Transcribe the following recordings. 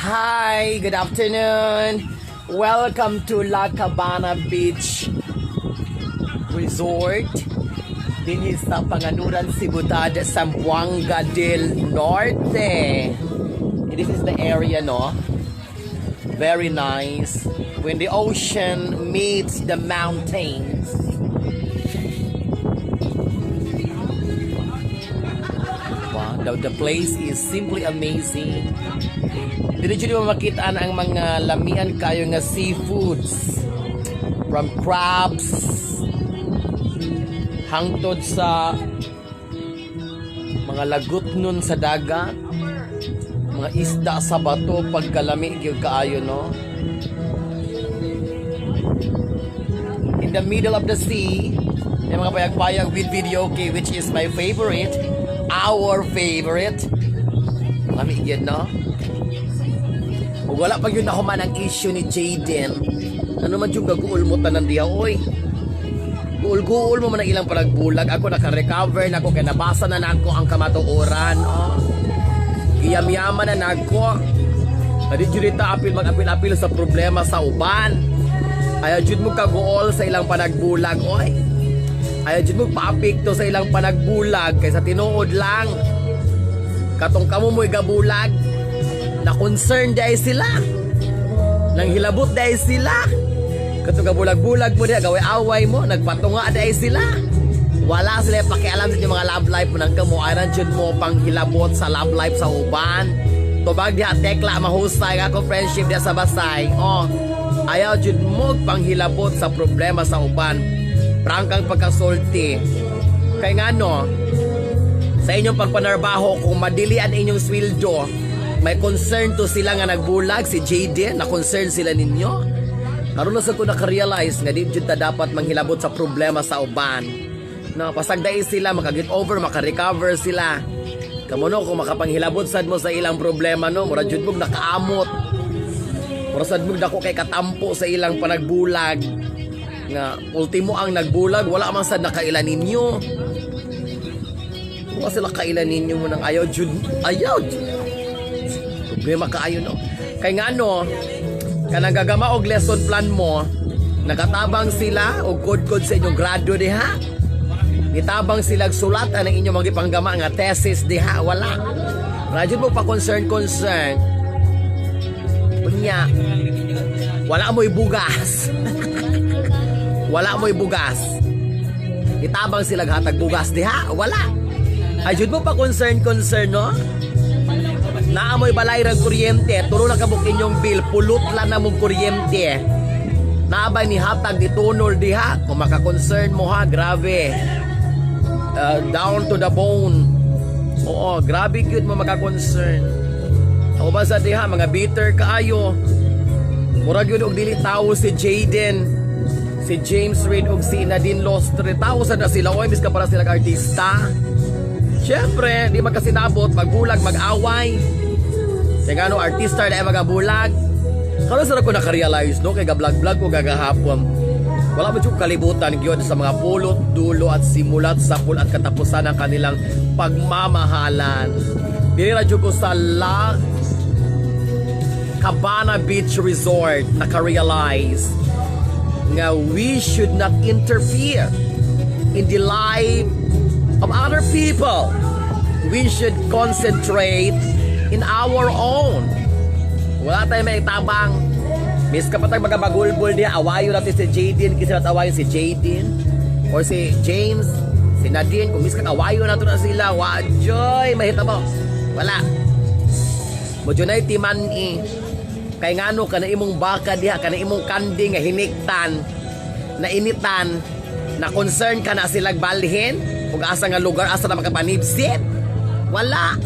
Hi, good afternoon. Welcome to La Cabana Beach Resort. Dinhi sa Panganuran, Sibutad, Zamboanga del Norte. This is the area, no? Very nice. When the ocean meets the mountains. Wow, the place is simply amazing. Dili jud mo makita ang mga lamian kayo nga seafoods. From crabs hangtod sa mga lagot nun sa dagat, mga isda sa bato, pagkalami gyud kaayo, no? In the middle of the sea, yung mga payag-payag with video, okay, which is my favorite, our favorite. Lami gyud, no? Ug wala pa gyud nahuman ang issue ni Jaden. Ano man yung gaguol mo tanan diha, oy? Guol-guol mo man ang ilang panagbulag. Ako naka-recover na ako kay nabasa na nako ang kamatuoran. Oh. Giyamyaman na nako. Adi jud ta apil mag-apil-apil sa problema sa uban. Ayaw jud mo kaguol sa ilang panagbulag, oy. Ayaw jud mo paapekto sa ilang panagbulag kaysa tinuod lang. Katong kamo mo'y gabulag, na concern dahil sila. Nang hilabot dahil sila. Katong gabulag-bulag mo diha, gaway-away mo, nagpatunga dahil sila. Wala sila pakialam sa inyong mga love life mo nang kamo, aran jud mo pang hilabot sa love life sa uban. Tubag diha tekla mahusay ako friendship diha sa Basay. Oh, ayaw jud mo panghilabot sa problema sa uban. Prangkang pagkasulti. Kay ngano, sa inyong pagpanarbaho, kung madili ang inyong sweldo, may concern to sila nga nagbulag si Jaden, na concern sila ninyo. Karon na sa ko naka-realize nga di jud ta dapat manghilabot sa problema sa uban. No, pasagdai sila maka-get over, maka-recover sila. Kamo no, kung makapanghilabot sad mo sa ilang problema, no, mura jud mo nakaamot. Mura sad mo dako kay katampo sa ilang panagbulag. Nga ultimo ang nagbulag wala man sad nakaila ninyo. Wala sila kailan ninyo mo nang ayaw jud, ayaw jud. Problema kaayo, no. Kay ngano, kanang gagama og lesson plan mo, nakatabang sila og kod-kod sa inyong grado diha. Nitabang sila og sulat ang inyong mga gipanggama nga thesis diha, wala. Radyo mo pa concern concern. Unya, wala mo'y bugas. Wala mo'y bugas. Nitabang sila hatag bugas diha, wala. Ay jud mo pa concern concern, no? Naamoy balay rag kuryente, turo na kabuk inyong bill, pulot lang na mong kuryente. Naabay ni hatag ni tunol diha, kung maka-concern mo ha, grabe. Down to the bone. Oo, grabe gyud mo maka-concern. Ako ba sa diha, mga bitter kaayo. Murag yun og dili tawo si Jaden, si James Reid og si Nadine Lustre. Tawo sa na sila, oy, miska para sila artista. Siyempre, di magkasinabot, magbulag, mag-away. Kaya nga no, artista na ay magabulag. Karon sa ko naka-realize, no, kay ga-vlog-vlog ko gagahapon. Wala mo kalibutan gyud sa mga pulot, dulo at simulat sa pul at katapusan ng kanilang pagmamahalan. Dili ra jud ko sa La Cabana Beach Resort naka-realize nga we should not interfere in the life of other people. We should concentrate in our own. Wala tayong may tabang. Miss ka pa tayo magabagulbol diya, awayo natin si Jaden, kasi natin awayo si Jaden, or si James, si Nadine, kung miss ka, awayo nato na sila, wa joy, mahita mo. Wala. Mo junay timan eh. Kay ngano kana imong baka diha, kana imong kanding nga hiniktan, na initan, na concern ka na silag balhin, kung asa nga lugar, asa na makapanibsit. Wala.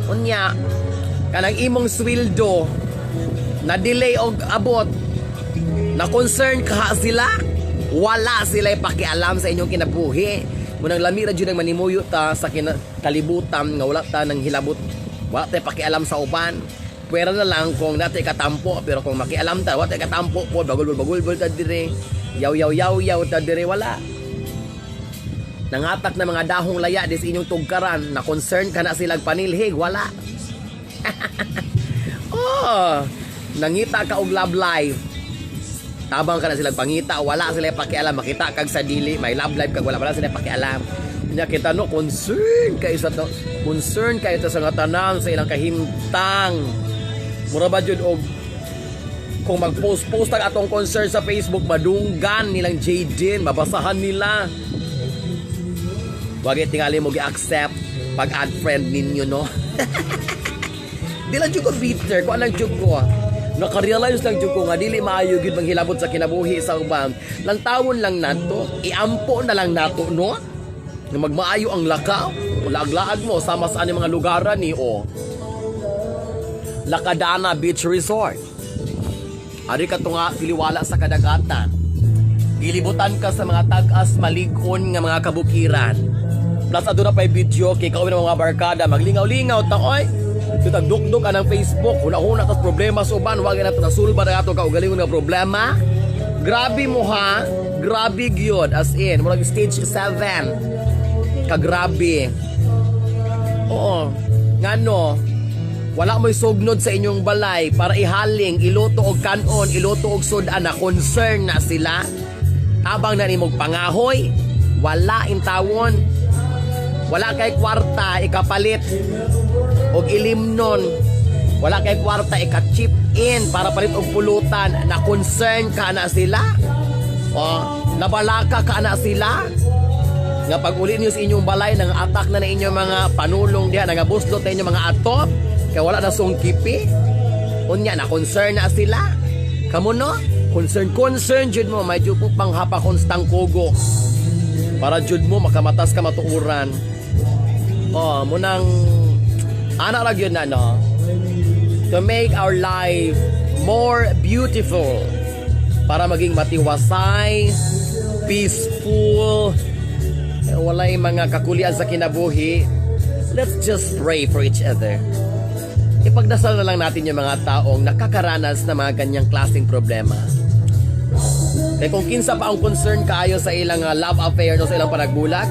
Unya, kanang imong sweldo, na delay og abot, na concern ka sila, wala sila pakialam sa inyong kinabuhi. Munang lami ra jud ang manimuyo ta sa kalibutan nga wala ta nang hilabot, wala tay pakialam sa uban. Pwera na lang kung natay katampo, pero kung makialam ta, wala tay katampo po, bagulbol bagulbol ta dire, yaw yaw yaw yaw ta dire, wala. Nangatak na mga dahong laya di sa inyong tugkaran, na concern ka na silag panilhig, wala. Oh, nangita ka og love life. Tabang ka na sila pangita, wala sila pakialam, makita kag sa dili, may love life kag wala, wala sila pakialam. Nya kita no, concern kay sa to, concern kay sa nga tanan sa ilang kahimtang. Mura ba jud og kung mag-post-post ang atong concern sa Facebook, madunggan nilang Jaden, mabasahan nila. Wag tingali mo gi-accept pag add friend ninyo, no? Di lang jud ko bitter, kuan lang jud ko. Naka-realize lang jud ko nga dili maayo gyud manghilabot sa kinabuhi sa uban. Lantawon lang nato, iampo na lang nato, no? Nga magmaayo ang lakaw, laag-laag mo sama sa ani mga lugaran ni o. Lakadana Beach Resort. Ari ka tunga tiliwala sa kadagatan. Gilibutan ka sa mga tag-as malig-on nga mga kabukiran. Plus aduna pay video kay kauban ng mga barkada maglingaw-lingaw ta oy. Kitag dukduk anang Facebook, huna-huna tas problema sa uban, wag na to nasulba na ato kaugalingon nga problema. Grabe mo ha, grabe gyud, as in, murag stage 7. Kagrabe. Oo. Ngano, wala mo'y sugnod sa inyong balay para ihaling, iluto og kanon, iluto og sudan na concern na sila. Tabang na nimog pangahoy, wala intawon. Wala kay kwarta ikapalit og ilimnon. Wala kay kwarta ika-chip in para palit og pulutan na concern ka na sila. O, nabalaka ka na sila. Nga pag uli niyo sa inyong balay, nang attack na na inyong mga panulong diha, nangabuslot na inyong mga atop, kaya wala na sungkipi. Unya, na concern na sila. Kamo no? Concern, concern jud mo, may jud po pang hapa konstang kugo. Para jud mo makamatas ka matuuran. Oh, munang ana ra gyud na no. To make our life more beautiful. Para maging matiwasay, peaceful, eh, walay mga kakulian sa kinabuhi. Let's just pray for each other. Ipagdasal na lang natin yung mga taong nakakaranas ng mga ganyang klaseng problema. Kaya kung kinsa pa ang concern kaayo sa ilang love affair no, sa ilang panagbulag,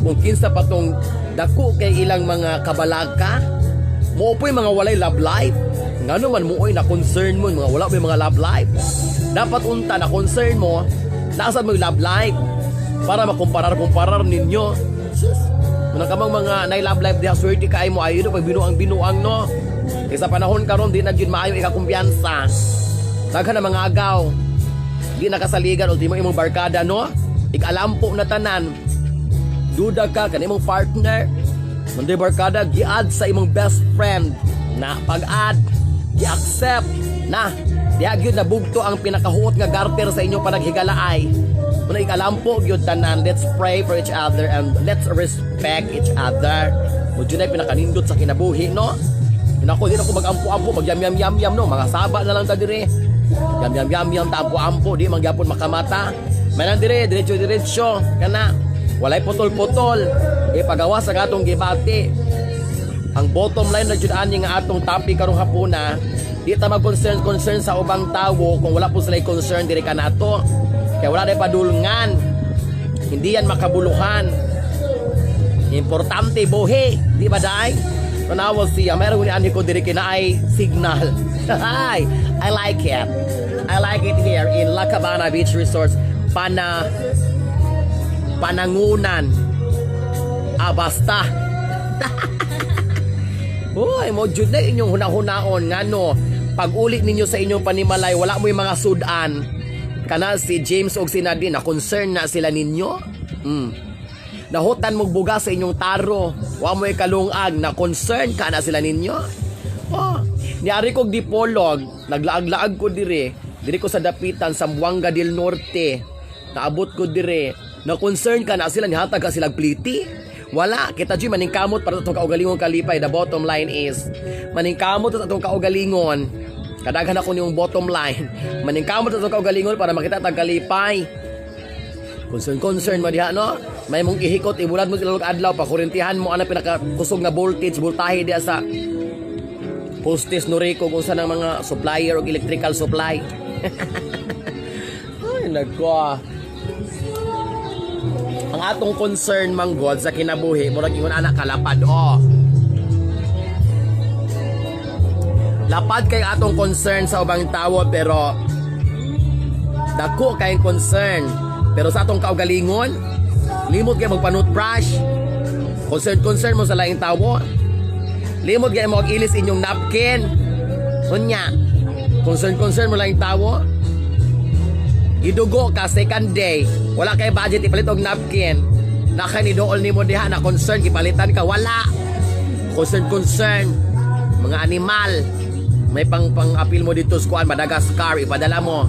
kung kinsa pa tong dako kay ilang mga kabalaka, mo po'y mga walay love life. Ngano man mo oy na concern mo mga wala mo mga love life. Dapat unta na concern mo, nasad mo yung love life para makumparar-kumparar ninyo. Sus, muna kamang mga nay love life diha, swerte kay mo ayo pag binuang binuang no. Kay sa panahon karon di na gyud maayo ikakumpiyansa. Daghan na mga agaw. Di nakasaligan ultimo imong barkada no. Ikalampo na tanan. Duda ka kan imong partner. Munday barkada gi-add sa imong best friend na pag-add, gi-accept na. Diha gyud nabugto ang pinakahuot nga garter sa inyong panaghigalaay. Muna ikalampo gyud tanan. Let's pray for each other and let's respect each other. Mo jud ay pinakanindot sa kinabuhi no. Nako, di na ko mag-ampo-ampo, mag yam yam yam yam no, mga saba na lang ta dire. Yam yam yam yam ta ampo-ampo, di man gyapon makamata. May nang dire, diretso diretso kana. Walay putol-putol. E pagawas sa atong gibati. Ang bottom line na jud ani nga atong topic karong hapuna, di ta mag-concern concern sa ubang tawo kung wala po sila concern diri kanato. Kaya wala day padulngan. Hindi yan makabuluhan. Importante buhi, di ba dai? Tanawa siya, meron ni ani ko diri kinaay signal. Hi, I like it. I like it here in La Cabana Beach Resorts, Panangunan. Ah, basta. Uy, mo jud na inyong hunahunaon ngano pag uli ninyo sa inyong panimalay wala mo yung mga sudan kana si James og si Nadine na concern na sila ninyo. Nahutan mo bugas sa inyong taro. Wa mo kalungag na concern ka na sila ninyo. Oh, niari kog Dipolog, naglaag-laag ko dire. Dire ko sa dapitan sa Zamboanga del Norte. Naabot ko dire. Na concern ka na sila, nihatag ka sila pliti. Wala, kita jud maningkamot para sa atong kaugalingon kalipay. The bottom line is, maningkamot sa atong kaugalingon. Kadaghan ako niyong bottom line. Maningkamot sa atong kaugalingon para makita tag kalipay. Concern, concern mo diha, no? May mong ihikot, ibulad mo sila og adlaw, pakurintihan mo ana pinakakusog nga voltage, voltahe diha sa postes Noreco kung saan ang mga supplier og electrical supply. Ay, nagko. Ang atong concern man God sa kinabuhi, murag ingon anak kalapad, oh. Lapad kay atong concern sa ubang tawo, pero dako kay concern. Pero sa atong kaugalingon, limot kay magpa-toothbrush. Concern concern mo sa laing tawo. Limot kay mo ilis inyong napkin. Unya, concern concern mo laing tawo. Gidugo ka second day, wala kay budget ipalit og napkin. Naka ni dool nimo diha na concern gipalitan ka, wala. Concern concern mga animal. May pang pang apil mo dito sa kuan, Madagascar ipadala mo.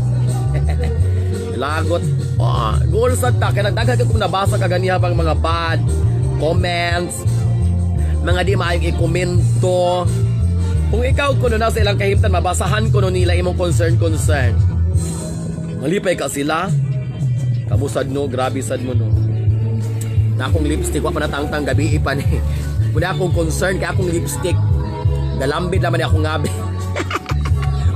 Lagot. Oh, goal sa ta kay nagdaghan kung nabasa ka ganiha bang mga bad comments, mga di maayong ikomento. Kung ikaw kuno na sa ilang kahimtan, mabasahan kuno nila imong concern concern. Malipay ka sila. Kamusad no, grabe sad mo no. Na akong lipstick, wa pa natangtang gabi pa ni. Muna akong concern kay akong lipstick. Galambid naman ni akong ngabi.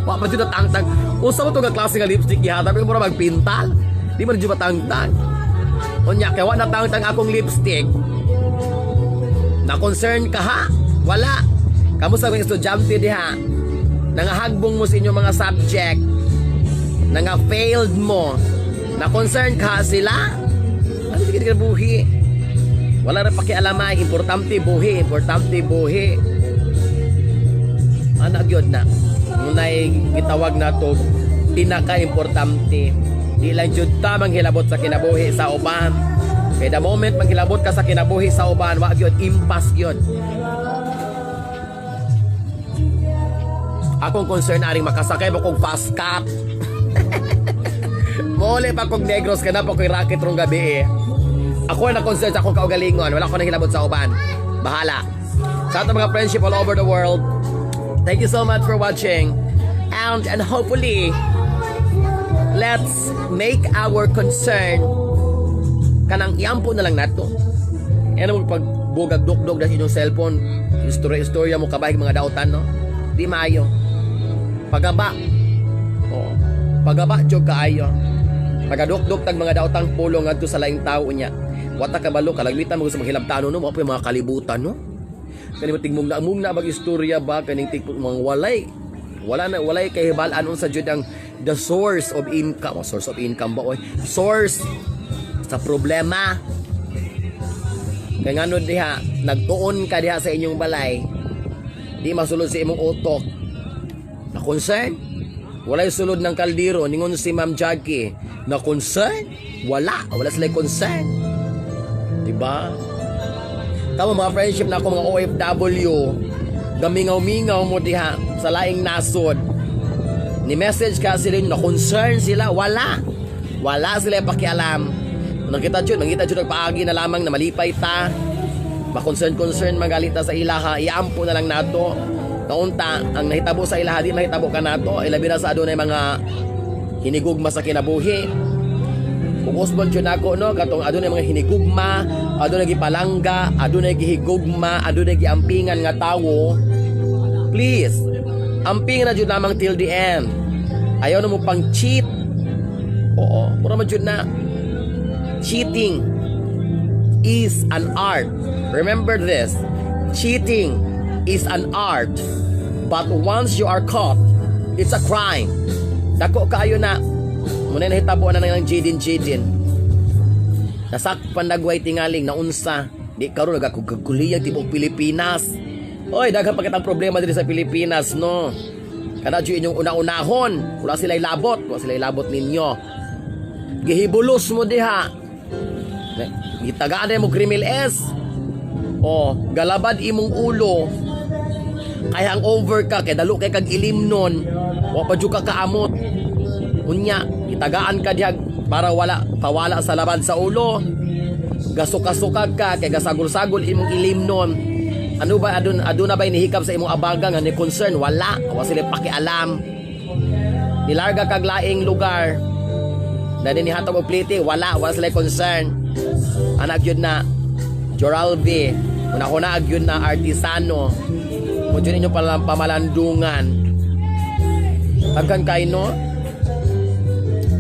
Wa pa jud natangtang. Usa mo to nga klase nga lipstick gihatag mo mura magpintal. Di man jud matangtang. Unya kay wa natangtang akong lipstick. Na concern ka ha? Wala. Kamusta kung estudyante diha? Nangahagbong mo sa inyong mga subject. Nanga failed mo. Na concern ka sila? Ano sige ka buhi? Wala ra pakialamay, importante buhi, importante buhi. Ana gyud na. Munay gitawag nato pinaka-importante. Di lang jud ta manghilabot sa kinabuhi sa uban. Kay the moment manghilabot ka sa kinabuhi sa uban, wa gyud, impas gyud. Akong concern aring makasakay mo kog fast cut. Mole pa kog Negros kana pa ko'y racket rong gabi eh. Ako na concern sa akong kaugalingon, wala ko nang hilabot sa uban. Bahala. Sa atong mga friendship all over the world, thank you so much for watching. And hopefully, let's make our concern kanang iampo na lang nato. Ano mo pag bugag dukdog na inyong cellphone, istorya-istorya mo kabahig mga dautan, no? Di maayo. Pagaba. Oo. Pagaba jud kaayo. Pagadukdok tag mga daotang pulong ngadto sa laing tawo niya. Wata ka balo kalagmitan mo sa maghilabtano no, mao pa yung mga kalibutan no. Kani mo tigmugna mugna bag istorya ba kaning tig mga walay wala na walay kahibal-an unsa jud ang the source of income, oh, source of income ba oy, source sa problema. Kay ngano diha nagtuon ka diha sa inyong balay, di masulod sa imong utok na concern, walay sulod ng kaldero. Ningon si Ma'am Jackie na concern, wala wala sila concern, di ba? Tama mga friendship na ako, mga OFW, gamingaw-mingaw mo diha sa laing nasod. Ni message ka sila na concern sila, wala. Wala sila pakialam. Nakita jud, mangita jud paagi na lamang na malipay ta. Ma-concern concern magalita sa ilaha, iampo na lang nato. Naunta, ang nahitabo sa ilaha di mahitabo ka nato, ilabi na sa adunay mga hinigugma sa kinabuhi. Kung usbon jud nako no, katong adunay mga hinigugma, adunay gipalangga, adunay gihigugma, adunay giampingan nga tawo. Please, ampingan na jud lamang till the end. Ayaw na mo pang cheat. Oo, mura man jud na. Cheating is an art. Remember this. Cheating is an art. But once you are caught, it's a crime. Dako kaayo na. Muna nahitabo na ng Jadine Jadine. Nasakpan nagway tingaling naunsa. Di karon nagakugaguliyang tibuok Pilipinas. Oy, daghan pa kitang problema diri sa Pilipinas, no. Kada jud inyong una-unahon, wala sila ilabot, wala sila ilabot ninyo. Gihibulos mo diha. Gitagaan mo Krimil S. Oh, galabad imong ulo. Kaya ang over ka, kay dalo kay kag ilim nun. Wa pa jud ka kaamot. Unya, gitagaan ka diha para wala pawala sa labad sa ulo. Gasukasukag ka kay gasagol-sagol imong ilim nun. Ano ba adun aduna ba nihikab sa imong abaga nga ni concern? Wala, wa sila pakialam. Nilarga kag laing lugar. Na nihatag og plite, wala, wala sila concern. Anak yun na Joralvi, una-una yun na artisano. Mo jud inyo palang pamalandungan. Daghan kay no.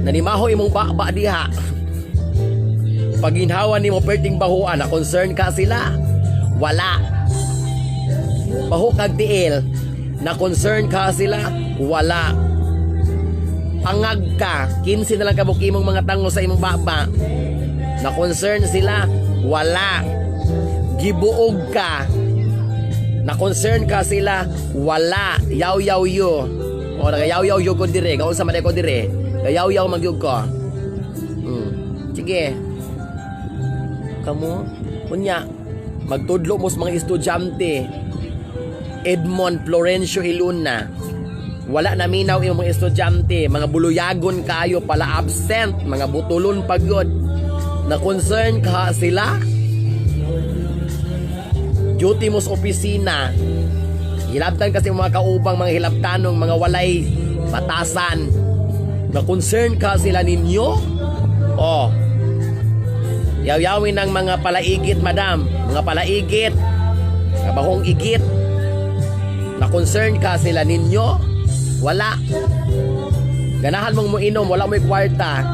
Nanimaho imong baba diha. Paginhawa nimo perting bahuan, na concern ka sila? Wala. Baho kag tiil. Na concern ka sila? Wala. Pangag ka, 15 na lang kabuok imong mga tango sa imong baba. Na concern sila? Wala. Gibuog ka. Na concern ka sila? Wala. Yaw yaw yo. O nagayaw yaw yo ko dire, kaunsa man ko dire. Gayaw yaw magyug ko. Sige. Kamo, unya, magtudlo mo sa mga estudyante. Edmond Florencio Iluna. Wala na minaw imong mga estudyante, mga buluyagon kayo pala absent, mga butulon pagyod. Na concern ka sila? Duty mo sa opisina. Hilabtan kasi mga kaubang, mga hilabtanong, mga walay batasan. Na concern ka sila ninyo? Oh. Yaw-yawin ng mga palaigit, madam. Mga palaigit. Mga bahong igit. Na concern ka sila ninyo? Wala. Ganahan mong moinom, wala mo'y kwarta.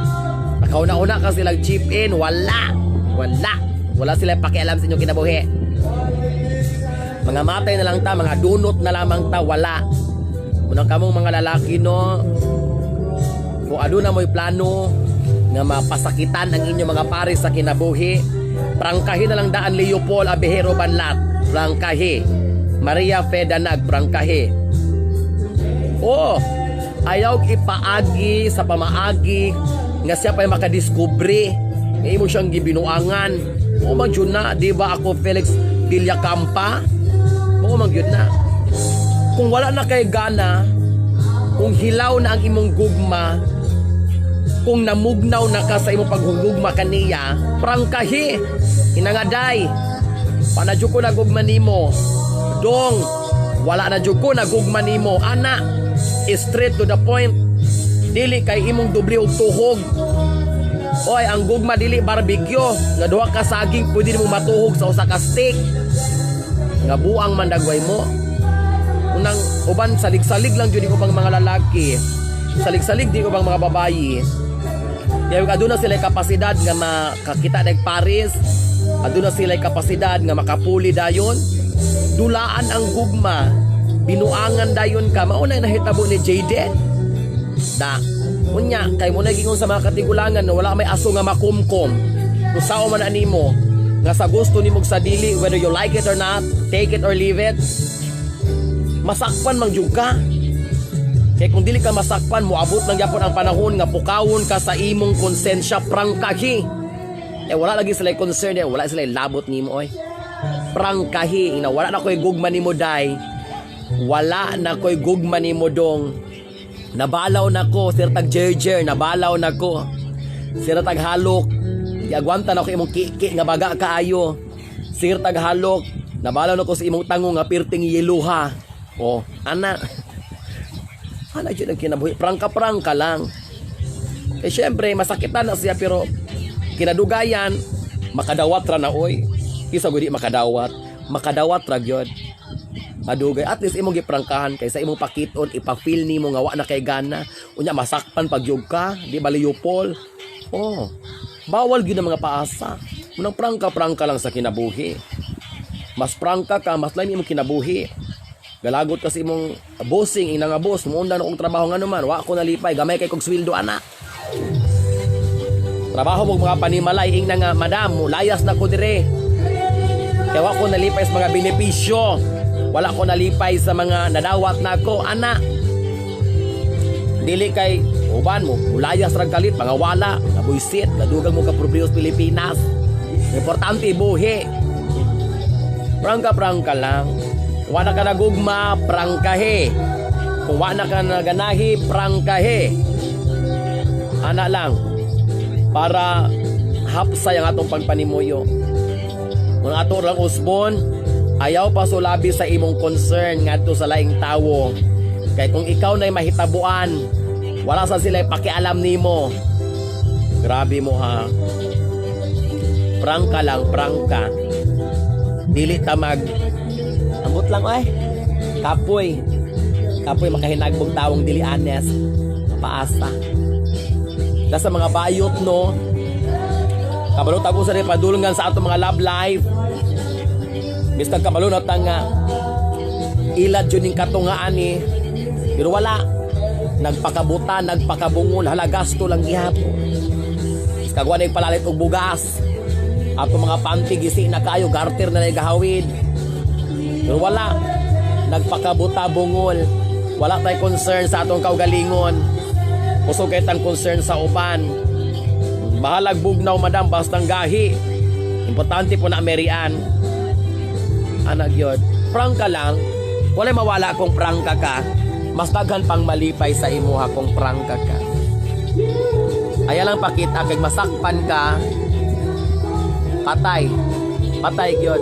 Nakauna-una ka sila chip in, wala. Wala. Wala sila pakialam sa inyong kinabuhi. Mga matay na lang ta, mga dunot na lamang ta, wala. Unang kamong mga lalaki, no, kung aduna mo'y plano nga mapasakitan ang inyong mga pare sa kinabuhi, prangkahi na lang daan Leopold Abejero Banlat, prangkahi. Maria Fedanag, prangkahi. Oh, ayaw ipaagi sa pamaagi nga siya pa'y makadiskubre nga imo siyang gibinuangan. Mao man jud na, di ba ako Felix Villacampa? Mao man gyud na. Kung wala na kay gana, kung hilaw na ang imong gugma, kung namugnaw na ka sa imong paghugugma kaniya, prangkahi. Hinangaday. Pa na jud ko nagugma nimo. Dong, wala na jud ko nagugma nimo. Ana, straight to the point. Dili kay imong doble og tuhog. Oy, ang gugma dili barbecue. Nga duha ka saging pwede nimo matuhog sa usa ka steak. Nga buang man dagway mo. Unang uban salig-salig lang jud ubang mga lalaki. Salig-salig di ubang mga babayi. Kaya aduna sila kapasidad nga makakita nag Paris, aduna sila kapasidad nga makapuli dayon. Dulaan ang gugma, binuangan dayon ka, mao na nahitabo ni Jaden. Da. Unya, kay mo nagingon sa mga katigulangan na wala may aso nga makumkom. Kung sao man animo, nga sa gusto nimo sa dili, whether you like it or not, take it or leave it, masakpan man jud ka. Kay kung dili ka masakpan, moabot lang gyapon ang panahon nga pukawon ka sa imong konsensya, prangkahi. Eh wala lagi sila concern, eh, wala sila labot nimo oy. Prangkahi, ina wala na ko'y gugma nimo day. Wala na ko'y gugma nimo dong. Nabalaw na ko, sir tag jerjer, nabalaw na ko. Sir tag halok, giagwanta na ko imong kiki nga baga kaayo. Sir tag halok, nabalaw na ko sa imong tango nga pirting yeluha. Oh, ana. Ana jud ang kinabuhi. Prangka-prangka lang. Eh syempre, masakitan na siya pero kinadugayan, makadawat ra na oy. Kisa gudi makadawat. Makadawat ra gyud. Madugay. At least imong giprangkahan kaysa imong pakiton, ipa-feel nimo nga wa na kay gana. Unya masakpan pag ka, di ba Leopold? Oh. Bawal gyud ang mga paasa. Munang prangka-prangka lang sa kinabuhi. Mas prangka ka, mas lain imong kinabuhi. Galagot kasi imong bossing, ina nga boss, muunda na kong trabaho nga naman, wa ko nalipay, gamay kay kog sweldo ana. Trabaho mo mga panimalay, ingna nga, madam, layas na ko dire. Kaya wa ko nalipay sa mga benepisyo. Wala ko nalipay sa mga nadawat na ako, ana. Dili kay uban mo, mulayas rag kalit, mga wala, mga buisit, gadugang mo ka problema sa Pilipinas. Importante buhi. Prangka-prangka lang. Wala ka nagugma, prangkahe. Kung wala ka naganahi, prangkahe. Ana lang. Para hapsay ang atong pagpanimuyo. Kung ato lang usbon, ayaw pa sulabi sa imong concern ngadto sa laing tawo. Kay kung ikaw na'y mahitabuan, wala sa sila pakialam nimo. Grabe mo ha. Prangka lang, prangka. Dili ta mag Ambot lang oy. Kapoy. Kapoy makahinagbog tawong dili honest. Paasa. Da sa mga bayot no. Kabalo tago sa padulngan sa atong mga love life. Bisag kabalo na ta nga Ilad jud ning katungaan ni. Pero wala. Nagpakabuta, nagpakabungol, hala, gasto lang gihapon. Kagwa na palalit og bugas. Ato mga panty gisi na kayo, garter na lang gahawid. Pero wala. Nagpakabuta, bungol. Wala tay concern sa atong kaugalingon. Kusog kay tang concern sa uban. Bahalag bugnaw, madam, bastang gahi. Importante po na Marian. Anak yun. Prangka lang. Wala mawala kung prangka ka. Mas daghan pang malipay sa imuha kung prangka ka. Aya lang pakita kay masakpan ka. Patay. Patay gyud.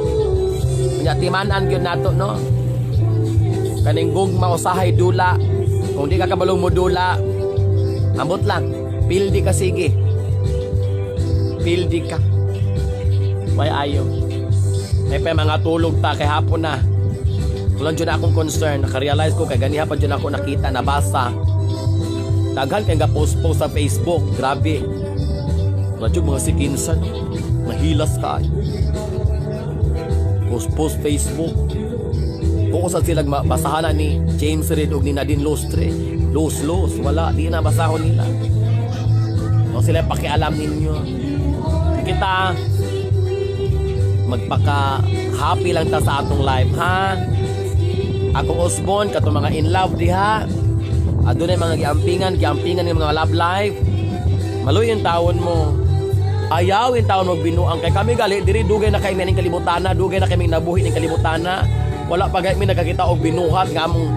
Unya timan-an gyud nato, no. Kaning gugma usahay dula. Kung di ka kabalong mo dula, ambot lang. Pildi ka, sige. Pildi ka. Way ayo. May pa mga tulog ta kay hapon na. Wala dyan akong concern. Naka-realize ko kay ganiha pa dyan ako nakita, nabasa. Daghan kay nga post-post sa Facebook. Grabe. Wala dyan mga sikinsa, no? Mahilas ka. Post-post Facebook. Kung saan sila basahan na ni James Reid og ni Nadine Lustre. Los, los. Wala. Di na basahon nila. O sila pakialam ninyo. Kita magpaka happy lang ta sa atong life, ha. Akong usbon katong mga in love diha, adunay mga giampingan, giampingan ng mga love life. Maluy yung tawon mo. Ayaw yung tawon mo binuang kay kami gali diri, dugay na kay ning kalibutana, dugay na kami nabuhi ning kalibutana. Wala pa gay mi nakakita og binuhat nga among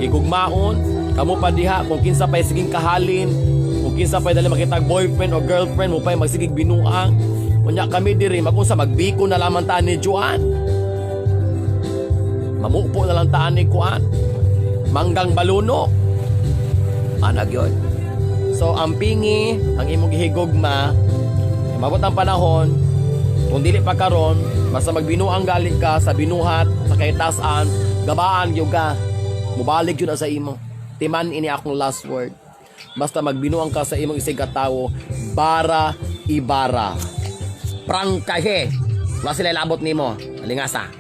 gigugmaon. Kamo pa diha, kung kinsa pa'y siging kahalin, kung kinsa pa'y dali makita boyfriend o girlfriend mo pa'y magsigig binuang. Unya kami diri magunsa, magbiko na lamang ta ni Juan, mamupo na lang taan ni Kuan, Manggang Baluno, anag yun. So ang pingi ang imong gihigugma, mabot ang panahon, kung dili pa karon, basta magbinuang gali ka sa binuhat sa kahitasan, gabaan gyud ka, mubalik yun na sa imo. Timan ini akong last word: basta magbinuang ka sa imong isig katawo, bara ibara, prangkahe, wala sila labot nimo, alingasa.